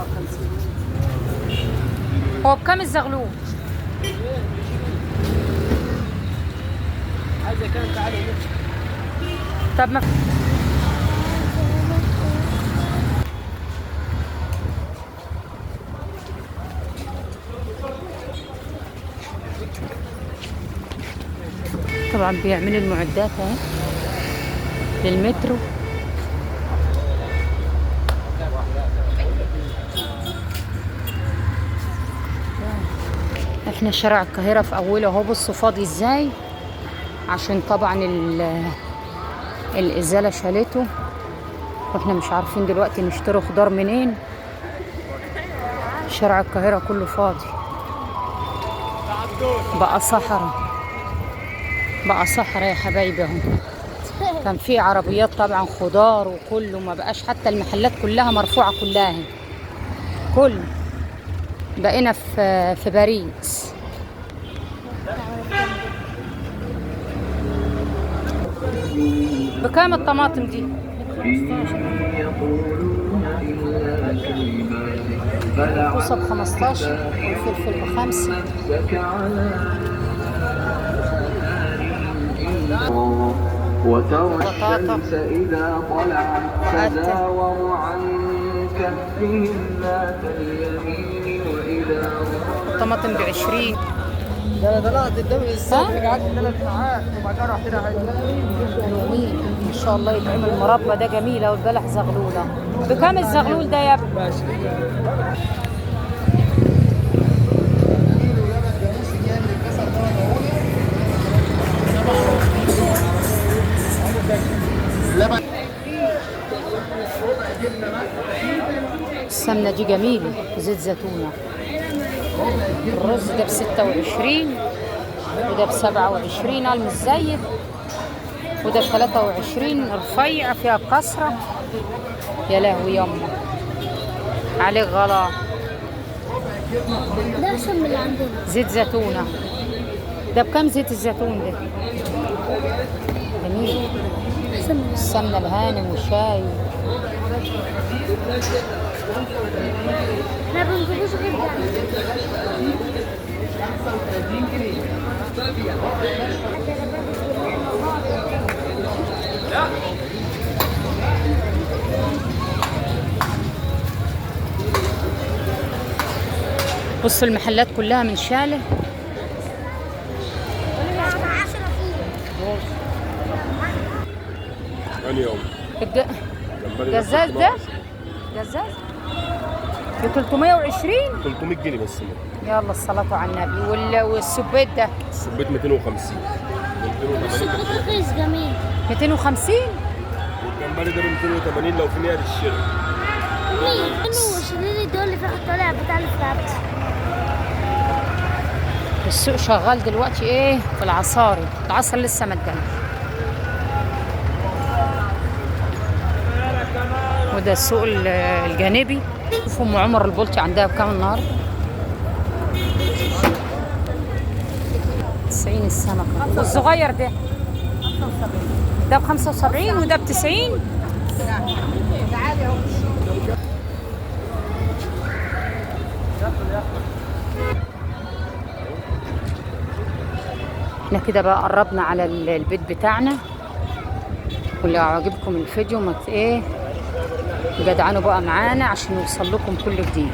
59. هو بكام الزغلول؟ عايزه كام؟ تعالي هنا. طب ما طبعا بيعملوا المعدات اهي للمترو. احنا شارع القاهرة في اوله اهو، بصوا فاضي ازاي، عشان طبعا الازالة شالته، واحنا مش عارفين دلوقتي نشتري خضار منين. شارع القاهرة كله فاضي، بقى صحراء، بقى صحراء يا حبايبي اهو. كان في عربيات طبعا خضار وكله، ما بقاش حتى المحلات كلها مرفوعة كلها اهي، كله بقينا في باريس. بكام الطماطم دي؟ الكوسة ب15 والفلفل ب5. وترى الشمس إذا طلعت تزاور عن كهفهم ذات اليمين وإذا الطماطم ب20. ده انا طلعت قدام الصبح قعدت 3 ساعات وبعدها رحت لها. ان شاء الله يتعمل مربى ده جميلة. والبلح زغلوله. بكام الزغلول ده يا ابني؟ السمنة دي جميلة، زيت زيتونه. الرز ده ب26 وده ب27 المزيت، وده ب23 رفيع فيها كسرة. يا لهوي يما عليه غلا. ده احسن من اللي عندنا. زيت زيتونة ده بكام؟ زيت الزيتون ده جميل. السمنة الهانم وشاي. احنا بنجيبوش غير ده. بصوا المحلات كلها من شالة. الجزاز ده جزاز ب 320 300 جنيه بس. يلا الصلاة على النبي. والسبيت ده؟ السبيت 250. السبيت رخيص جميل. 250. والجمبري ده ب 280 لو في نية للشراء. 220 دول اللي في طالع بتاع الفرابت. السوق شغال دلوقتي ايه في العصاري، العصر لسه ما اتجنش. وده السوق الجانبي. شوفوا ام عمر البلطي عندها بكام النهارده؟ 90 السمكة. والصغير ده ده ب 75 وده ب 90. احنا كده بقى قربنا على البيت بتاعنا. ولو عجبكم الفيديو ما ايه جدعنوا بقى معانا عشان يوصل لكم كل جديد.